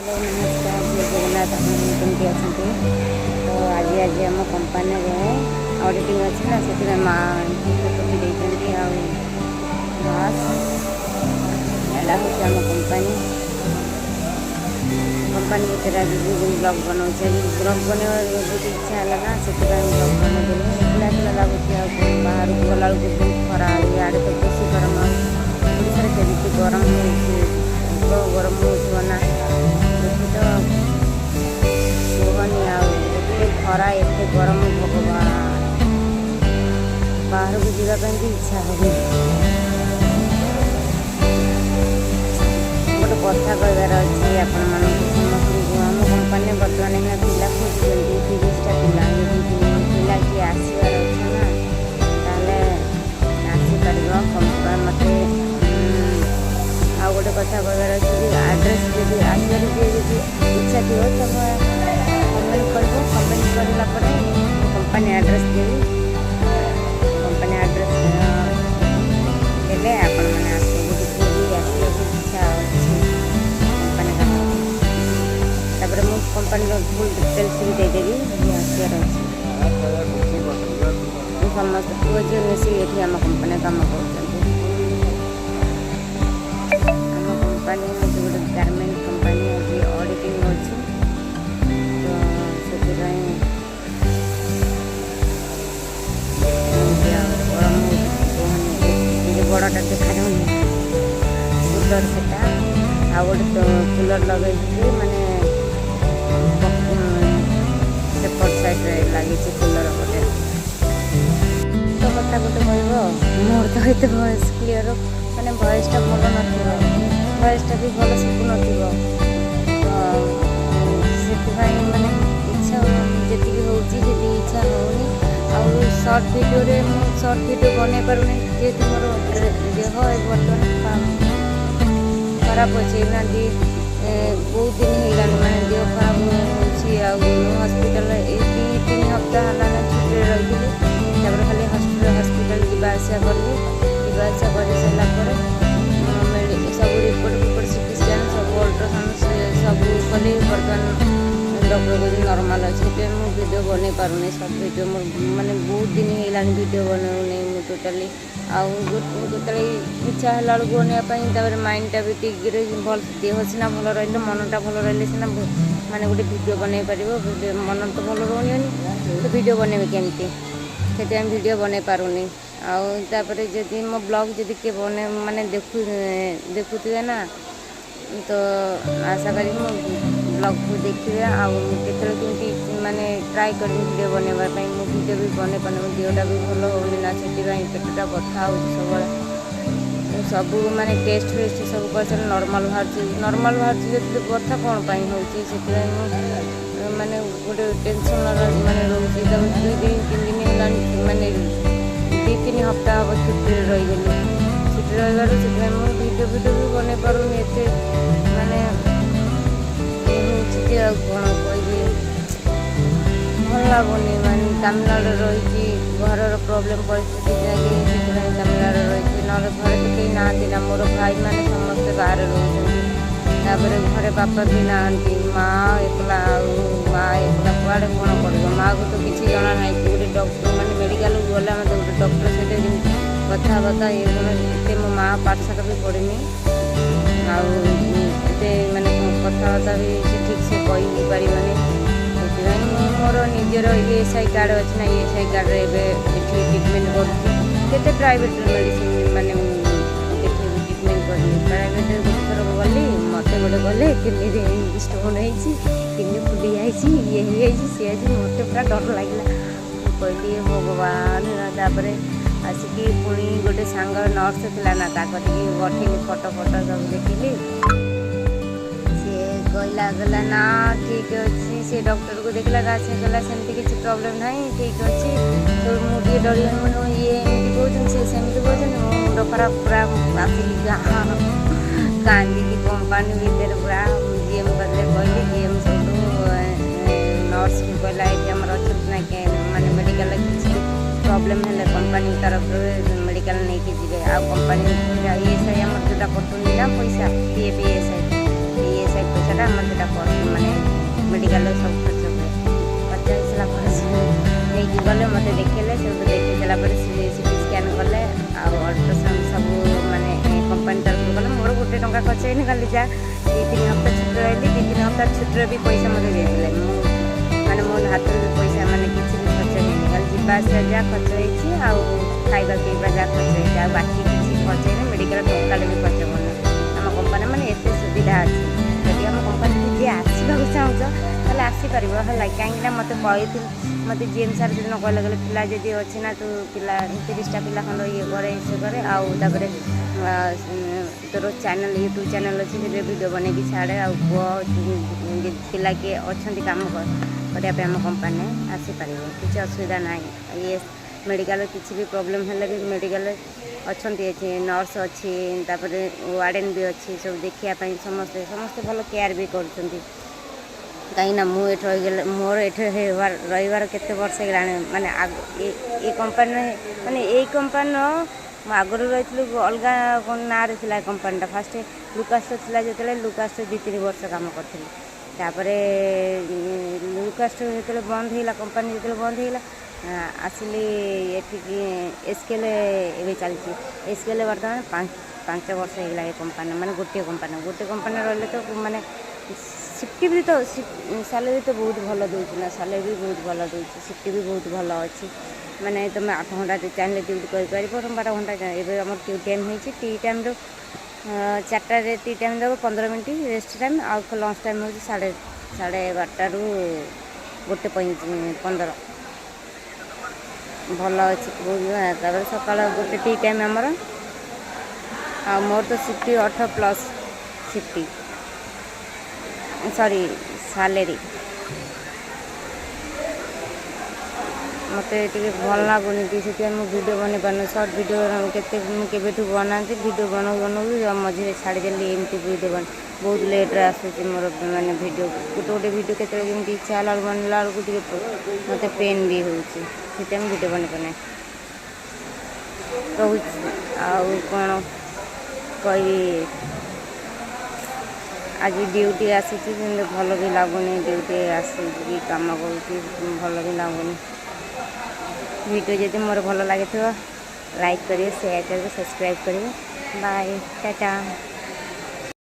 Hello, ନମସ୍କାର, ଜୟ ଜଗନ୍ନାଥ। ଆପଣ କେମିତି ଅଛନ୍ତି? ତ ଆଜି ଆଜି ଆମ କମ୍ପାନୀରେ ଅଡ଼ିଟିଂ ଅଛି ନା, ସେଥିପାଇଁ ମା ଫଟୋ ଦେଇଛନ୍ତି। ଆଉ ବାସ୍, ଏଇଟା ହେଉଛି ଆମ କମ୍ପାନୀ। କମ୍ପାନୀ ଭିତରେ ଆଜି ବ୍ଲଗ୍ ବନାଉଛି। ଆଜି ବ୍ଲଗ୍ ବନେଇବାର ବହୁତ ଇଚ୍ଛା ହେଲା ନା, ସେଥିପାଇଁ ବ୍ଲଗ୍ ବନେଇଦେଲି। ଏକଲା ଏକଲା ଲାଗୁଛି ଆଉ ବାହାରକୁ ଗଲାବେଳକୁ ବହୁତ ଖରା। ଇଆଡ଼େ ତ ବେଶୀ ଗରମ। ଆଉ ଓଡ଼ିଶାରେ କେମିତି ଗରମ ହେଉଛି, ଗରମ ହେଉଥିବ ନା ଏଠି ତ କୁହନି। ଆଉ ଏତେ ଖରା, ଏତେ ଗରମ, ଭଗବାନ, ବାହାରକୁ ଯିବା ପାଇଁ ବି ଇଚ୍ଛା ହେଉନି। ଗୋଟେ କଥା କହିବାର ଅଛି ଆପଣମାନଙ୍କୁ ସମସ୍ତଙ୍କୁ। ଆମ କମ୍ପାନୀରେ ବର୍ତ୍ତମାନ ଏଇନା ପିଲା ଖୋଜୁଛନ୍ତି, 30ଟା ପିଲା। ଯଦି ପିଲା କିଏ ଆସିବାର ଅଛି ନା, ତାହେଲେ ଆସିପାରିବ ମୋତେ। ଆଉ ଗୋଟେ କଥା କହିବାର ଅଛି ଯେ ଆଡ୍ରେସ୍ ଯଦି ଆସିବାର ଯିଏ ଯଦି ଇଚ୍ଛା ଥିବ, ତମେ କମେଣ୍ଟ କରିବ। କମେଣ୍ଟ କରିଲା ପରେ ମୁଁ କମ୍ପାନୀ ଆଡ୍ରେସ୍ ଦେବି। କମ୍ପାନୀ ଆଡ୍ରେସ୍ ଦେଲେ ଆପଣମାନେ ଆସିବେ, ଯଦି କିଏ ବି ଆସିବାକୁ ଇଚ୍ଛା ଅଛି କମ୍ପାନୀ କାମ। ତାପରେ ମୁଁ କମ୍ପାନୀର ଫୁଲ୍ ଡିଟେଲ୍ସ ବି ଦେଇଦେବି, ଯିଏ ଆସିବାର ଅଛି। ସମସ୍ତେ ପୁଅ ଝିଅ ମିଶିକି ଏଠି ଆମ କମ୍ପାନୀରେ କାମ କରୁଛନ୍ତି। ଆମ କମ୍ପାନୀ ହେଉଛି ଗୋଟେ ଗାର୍ମେଣ୍ଟ କମ୍ପାନୀ। ଆଜି ଅଡ଼ିଟିଂ ଅଛି ତ ସେଥିପାଇଁ ଏମିତି। ଆଉ ଗରମ ହେଉଛି କୁହନି। ଏ ବଡ଼ଟା ଦେଖାଯାଉନି କୁଲର, ସେଟା ଆଉ ଗୋଟେ କୁଲର ଲଗେଇଛି, ମାନେ ସେପଟ ସାଇଡ଼ରେ ଲାଗିଛି କୁଲର ଗୋଟେ। ତ କଥା ଗୋଟେ କହିବ, ମୋର ତ ଏତେ ଭଏସ୍ କ୍ଲିଅର, ମାନେ ଭଏସ୍ଟା ଭଲ ନଥିବ, ଭଏସ୍ଟା ବି ଭଲ ଶୁଭୁନଥିବ। ତ ସେଥିପାଇଁ ମାନେ ଇଚ୍ଛା ଯେତିକି ହେଉଛି ସେତିକି ଇଚ୍ଛା ହେଉନି। ଆଉ ସର୍ଟ ଭିଡ଼ିଓରେ ମୁଁ ସର୍ଟ ଭିଡ଼ିଓ ବନେଇ ପାରୁନି, ଯେହେତୁ ମୋର ଦେହ ବର୍ତ୍ତମାନ ଖରାପ ଅଛି ନା। ବହୁତ ଦିନ ହେଇଗଲାଣି, ମାନେ ଦେହ ଖରାପ ହେଉଛି। ଆଉ ହସ୍ପିଟାଲ ଏଇ 2-3 ହପ୍ତା ହେଲାଣି ଛୁଟିରେ ରହିଥିଲି। ତାପରେ ଖାଲି ହସ୍ପିଟାଲ ହସ୍ପିଟାଲ ଯିବା ଆସିବା କଲି। ଯିବା ଆସିବା କରିସାରିଲା ପରେ ସବୁ ରିପୋର୍ଟ ଫିପୋର୍ଟ, ସିଟି ସ୍କାନ୍, ସବୁ ଅଲ୍ଟ୍ରାସାଉଣ୍ଡ ସବୁ କଲି। ବର୍ତ୍ତମାନ ଡକ୍ଟର କହୁଛନ୍ତି ନର୍ମାଲ୍ ଅଛି। ସେଥିପାଇଁ ମୁଁ ଭିଡ଼ିଓ ବନେଇ ପାରୁନି ସର୍ଟ ଭିଡ଼ିଓ ମୋର। ମାନେ ବହୁତ ଦିନ ହେଇଗଲାଣି ଭିଡ଼ିଓ ବନଉନି ମୁଁ ଟୋଟାଲି। ଆଉ କେତେବେଳେ ଇଚ୍ଛା ହେଲା ବେଳକୁ ବନେଇବା ପାଇଁ, ତାପରେ ମାଇଣ୍ଡଟା ବି ଠିକ୍ ଭଲ, ଦେହ ସିନା ଭଲ ରହିଲେ, ମନଟା ଭଲ ରହିଲେ ସିନା ମାନେ ଗୋଟେ ଭିଡ଼ିଓ ବନେଇ ପାରିବ। ଭିଡ଼ିଓ ମନ ତ ଭଲ ରହୁନି ତ ଭିଡ଼ିଓ ବନେଇବେ କେମିତି? ସେଥିପାଇଁ ଭିଡ଼ିଓ ବନେଇ ପାରୁନି। ଆଉ ତାପରେ ଯଦି ମୋ ବ୍ଲଗ୍ ଯଦି କିଏ ବନେଇ ମାନେ ଦେଖୁଥିବେ ନା, ତ ଆଶା କରିବି ମୋ ବ୍ଲଗ୍କୁ ଦେଖିବେ। ଆଉ ମୁଁ କେତେବେଳେ କେମିତି ମାନେ ଟ୍ରାଏ କରିବି ଭିଡ଼ିଓ ବନେଇବା ପାଇଁ। ମୁଁ ଭିଡ଼ିଓ ବି ବନେଇ ପାରୁନି, ମୋ ଦେହଟା ବି ଭଲ ହେଉନି ନା, ସେଥିପାଇଁ ପେଟଟା ବଥା ହେଉଛି ସବୁବେଳେ। ସବୁ ମାନେ ଟେଷ୍ଟ ଫେଷ୍ଟ ସବୁ କରିସାରିଲେ ନର୍ମାଲ୍ ବାହାରୁଛି। ନର୍ମାଲ୍ ବାହାରୁଛି ଯଦି ବଥା କ'ଣ ପାଇଁ ହେଉଛି? ସେଥିପାଇଁ ମୁଁ ମାନେ ଗୋଟେ ଟେନସନ୍ ମାନେ ରହୁଛି। ତାପରେ 2 ଦିନ 3 ଦିନ ହେଲାଣି, ମାନେ 2-3 ହପ୍ତା ହେବ ଛୁଟିରେ ରହିଗଲି। ଛୁଟିରେ ରହିବାରୁ ସେଥିପାଇଁ ମୁଁ ଭିଡ଼ିଓ ଫିଡ଼ିଓ ବି ବନେଇ ପାରୁନି। ଏତେ ମାନେ ଇଏ ହେଉଛି ଯେ ଆଉ କ'ଣ କହିବି, ଭଲ ଲାଗୁନି। ମାନେ ତାମିଲନାଡ଼ୁରେ ରହିଛି, ଘରର ପ୍ରୋବ୍ଲେମ୍ ପରିସ୍ଥିତି ଲାଗି ସେଥିପାଇଁ ତାମିଲନାଡ଼ୁରେ ରହିଛି। ନହେଲେ ଘରେ ତ କେହି ନାହାନ୍ତି ନା, ମୋର ଭାଇମାନେ ସମସ୍ତେ ବାହାରେ ରହୁଛନ୍ତି। ତାପରେ ଘରେ ବାପା ବି ନାହାନ୍ତି, ମା ଏକଲା। ଆଉ ମା ଏକଲା କୁଆଡ଼େ କ'ଣ କରିବ? ମାଆକୁ ତ କିଛି ଜଣା ନାହିଁ। ଗୋଟେ ଡକ୍ଟର ମାନେ ମେଡ଼ିକାଲକୁ ଗଲେ ଆମେ ତ ଗୋଟେ ଡକ୍ଟର ସହିତ ଯେମିତି କଥାବାର୍ତ୍ତା ଇଏ କ'ଣ, ଏତେ ମୋ ମା ପାଠଶାଠ ବି ପଢ଼ିନି। ଆଉ ଏତେ ମାନେ କଥାବାର୍ତ୍ତା ବି ସେ ଠିକ୍ ସେ କହି ବି ପାରିବନି। ସେଥିପାଇଁ ମୁଁ ମୋର ନିଜର ଇଏସ୍ଆଇ କାର୍ଡ଼ ଅଛି ନା, ଇଏସ୍ଆଇ କାର୍ଡ଼ରେ ଏବେ ଏଠି ଟ୍ରିଟମେଣ୍ଟ କରୁଛି। କେତେ ପ୍ରାଇଭେଟ୍ ମେଡ଼ିସିନ ମାନେ ଦେଖେଇବି, ଟ୍ରିଟମେଣ୍ଟ କରିବି? ପ୍ରାଇଭେଟ୍ରେ ଗୋଟେ ଥର ଗଲି, ମୋତେ ଗୋଟେ ଗଲେ କିଡ଼ନୀରେ ଷ୍ଟୋନ୍ ହେଇଛି, କିଡ଼ନୀ ଫୁଲି ଯାଇଛି, ଇଏ ହେଇଯାଇଛି, ସିଏ ହେଇଛି। ମୋତେ ପୁରା ଡର ଲାଗିଲା। ମୁଁ କହିଲି ଭଗବାନ। ତାପରେ ଆସିକି ପୁଣି ଗୋଟେ ସାଙ୍ଗ ନର୍ସ ଥିଲା ନା, ତା କତିକି ପଠେଇଲି, ଫଟୋ ଫଟୋ ସବୁ ଦେଖିଲି। ସିଏ କହିଲା, କହିଲା ନା ଠିକ୍ ଅଛି। ସେ ଡକ୍ଟରକୁ ଦେଖିଲା ନା, ସେ କହିଲା ସେମିତି କିଛି ପ୍ରୋବ୍ଲେମ୍ ନାହିଁ, ଠିକ୍ ଅଛି। ତ ମୁଁ ଟିକେ ଡରିଗଲି। ମୁଁ ଇଏ ଏମିତି କହୁଛନ୍ତି, ସେ ସେମିତି କହୁଛନ୍ତି। ମୋ ମୁଣ୍ଡ ଖରାପ ପୁରା। ଆସିକି କାନ୍ଦିକି କମ୍ପାନୀ ଭିତରେ ପୁରା ଜିଏମ୍ ପାଖରେ କହିଲି। ଜିଏମ୍ ସେଇଠୁ ନର୍ସକୁ କହିଲା, ଏଠି ଆମର ଅଛନ୍ତି ନା, ମାନେ ମେଡ଼ିକାଲରେ କିଛି ପ୍ରୋବ୍ଲେମ୍ ହେଲେ କମ୍ପାନୀ ତରଫରୁ ମେଡ଼ିକାଲ ନେଇକି ଯିବେ। ଆଉ କମ୍ପାନୀ ଇଏସ୍ଆଇ ଆମର ଯେଉଁଟା କଟୁନି ନା ପଇସା, ପିଏଫ୍, ଇଏସ୍ଆଇ, ଇଏସ୍ଆଇ ପଇସାଟା ଆମର ସେଇଟା ମାନେ ମେଡ଼ିକାଲରେ ସବୁ ଖର୍ଚ୍ଚ ହୁଏ। ଖର୍ଚ୍ଚ ହେଇସାରିଲା ପରେ ସେ ନେଇକି ଗଲେ, ମୋତେ ଦେଖେଇଲେ। ସେଠୁ ଦେଖେଇ ସାରିଲା ପରେ ସିଟି ସ୍କାନ୍ କଲେ ଆଉ ଅଲ୍ଟ୍ରାସାଉଣ୍ଡ ସବୁ ମାନେ କମ୍ପାନୀ ତରଫରୁ କଲେ। ମୋର ଗୋଟେ ଟଙ୍କା ଖର୍ଚ୍ଚ ହେଇନି। ଖାଲି ଯାହା 2-3 ହପ୍ତା ଛୁଟି ରହିଲି, 2-3 ହପ୍ତା ଛୁଟିର ବି ପଇସା ମୋତେ ଦେଇଥିଲେ। ମୁଁ ମାନେ ମୋ ହାତରୁ ବି ପଇସା ମାନେ କିଛି ବି ଖର୍ଚ୍ଚ ହେଇନି। ଖାଲି ଯିବା ଆସିବା ଯାହା ଖର୍ଚ୍ଚ ହେଇଛି ଆଉ ଖାଇବା ପିଇବା ଯାହା ଖର୍ଚ୍ଚ ହେଇଛି, ଆଉ ବାକି କିଛି ଖର୍ଚ୍ଚ ହେଇନି। ମେଡ଼ିକାଲ ଟଙ୍କାଟେ ବି ଖର୍ଚ୍ଚ କରୁନି ଆମ କମ୍ପାନୀ। ମାନେ ଏତେ ସୁବିଧା ଅଛି। ଯଦି ଆମ କମ୍ପାନୀକୁ ଯିଏ ଆସିବାକୁ ଚାହୁଁଛ, ତାହେଲେ ଆସିପାରିବ, ହେଲା। କାହିଁକିନା ମୋତେ କହିଥିଲେ, ମୋତେ ଜିଏମ୍ ସାର୍ ସେଦିନ କହିଲେ, କହିଲେ ପିଲା ଯଦି ଅଛି ନା, ତୁ ପିଲା 30ଟା ପିଲା ଖଣ୍ଡ ଇଏ କରେ, ସେ କରେ, ଆଉ ତାପରେ ତୋର ଚ୍ୟାନେଲ୍, ୟୁଟ୍ୟୁବ୍ ଚ୍ୟାନେଲ୍ ଅଛି, ସେଥିରେ ଭିଡ଼ିଓ ବନେଇକି ଛାଡ଼େ ଆଉ ପୁଅ ପିଲା କିଏ ଅଛନ୍ତି କାମ କରିବା ପାଇଁ, ଆମ କମ୍ପାନୀରେ ଆସିପାରିବ, କିଛି ଅସୁବିଧା ନାହିଁ। ଇଏ ମେଡ଼ିକାଲରେ କିଛି ବି ପ୍ରୋବ୍ଲେମ୍ ହେଲେ ବି ମେଡ଼ିକାଲରେ ଅଛନ୍ତି, ଏଠି ନର୍ସ ଅଛି, ତାପରେ ୱାର୍ଡ଼େନ୍ ବି ଅଛି ସବୁ ଦେଖିବା ପାଇଁ। ସମସ୍ତେ ସମସ୍ତେ ଭଲ କେୟାର ବି କରୁଛନ୍ତି। କାହିଁକିନା ମୁଁ ଏଠି ରହିଗଲେ, ମୋର ଏଠି ରହିବାର କେତେ ବର୍ଷ ହେଇଗଲାଣି। ମାନେ ଆଗ ଏ କମ୍ପାନୀରେ, ମାନେ ଏଇ କମ୍ପାନୀର ମୁଁ ଆଗରୁ ରହିଥିଲି, ଅଲଗା ନାଁରେ ଥିଲା ଏ କମ୍ପାନୀଟା। ଫାଷ୍ଟ ଲୁକାଷ୍ଟର ଥିଲା ଯେତେବେଳେ, ଲୁକାଷ୍ଟର 2-3 ବର୍ଷ କାମ କରିଥିଲି। ତାପରେ ଲୁକାଷ୍ଟର ଯେତେବେଳେ ବନ୍ଦ ହେଇଗଲା, କମ୍ପାନୀ ଯେତେବେଳେ ବନ୍ଦ ହେଇଗଲା, ଆସିଲି ଏଠିକି। ଏସ୍କେଏଲ୍ ଏବେ ଚାଲିଛି। ଏସ୍କେଏଲ୍ ବର୍ତ୍ତମାନ 5 ବର୍ଷ ହେଇଗଲା ଏ କମ୍ପାନୀ। ମାନେ ଗୋଟିଏ କମ୍ପାନୀ, ଗୋଟେ କମ୍ପାନୀ ରହିଲେ ତ ମାନେ ସିଫ୍ଟ ବି ତ, ସାଲେରୀ ତ ବହୁତ ଭଲ ଦେଉଛି ନା? ସାଲେରୀ ବି ବହୁତ ଭଲ ଦେଉଛି, ସିଫ୍ଟ ବି ବହୁତ ଭଲ ଅଛି। ମାନେ ତୁମେ 8 ଘଣ୍ଟା ଚାହିଁଲେ ଡ୍ୟୁଟି କରିପାରିବ, 12 ଘଣ୍ଟା। ଏବେ ଆମର ଟି ଟାଇମ୍ ହେଇଛି। ଟି ଟାଇମ୍ରୁ 4ଟାରେ ଟି ଟାଇମ୍ ଦେବ, 15 ମିନିଟ୍ ରେଷ୍ଟ ଟାଇମ୍। ଆଉ ଲଞ୍ଚ ଟାଇମ୍ ହେଉଛି 12:30ରୁ 1:15। ଭଲ ଅଛି ବହୁତ। ତାପରେ ସକାଳ ଗୋଟେ ଟି ଟାଇମ୍ ଆମର। ଆଉ ମୋର ତ ସିଫ୍ଟ 8 ପ୍ଲସ୍ ସିଫ୍ଟ, ସରି, ସାଲେରୀ। ମୋତେ ଟିକେ ଭଲ ଲାଗୁନି କି ସେଥିପାଇଁ ମୁଁ ଭିଡ଼ିଓ ବନେଇ ପାରୁନି। ସର୍ଟ ଭିଡ଼ିଓ କେତେ ମୁଁ କେବେଠୁ ବନାନ୍ତି, ଭିଡ଼ିଓ ବନଉ ବନଉ ମଝିରେ ଛାଡ଼ିଦେଲି। ଏମିତି ଭିଡ଼ିଓ ବନ ବହୁତ ଲେଟ୍ରେ ଆସୁଛି ମୋର। ମାନେ ଭିଡ଼ିଓ ଗୋଟେ ଗୋଟେ ଭିଡ଼ିଓ କେତେବେଳେ କେମିତି ଇଚ୍ଛା ହେଲା ବେଳକୁ ବନେଇଲା ବେଳକୁ ଟିକେ ମୋତେ ପେନ୍ ବି ହେଉଛି, ସେଥିପାଇଁ ମୁଁ ଭିଡ଼ିଓ ବନେଇ ପାରୁନି। ରହୁଛି। ଆଉ କ'ଣ କହିବି? ଆଜି ଡ୍ୟୁଟି ଆସିଛି, କିନ୍ତୁ ଭଲ ବି ଲାଗୁନି। ଡ୍ୟୁଟି ଆସିକି କାମ କରୁଛି, ଭଲ ବି ଲାଗୁନି। ଭିଡ଼ିଓ ଯଦି ମୋର ଭଲ ଲାଗିଥିବ, ଲାଇକ୍ କରିବେ, ସେୟାର କରିବେ, ସବସ୍କ୍ରାଇବ୍ କରିବେ। ବାଏ, ଟାଟା।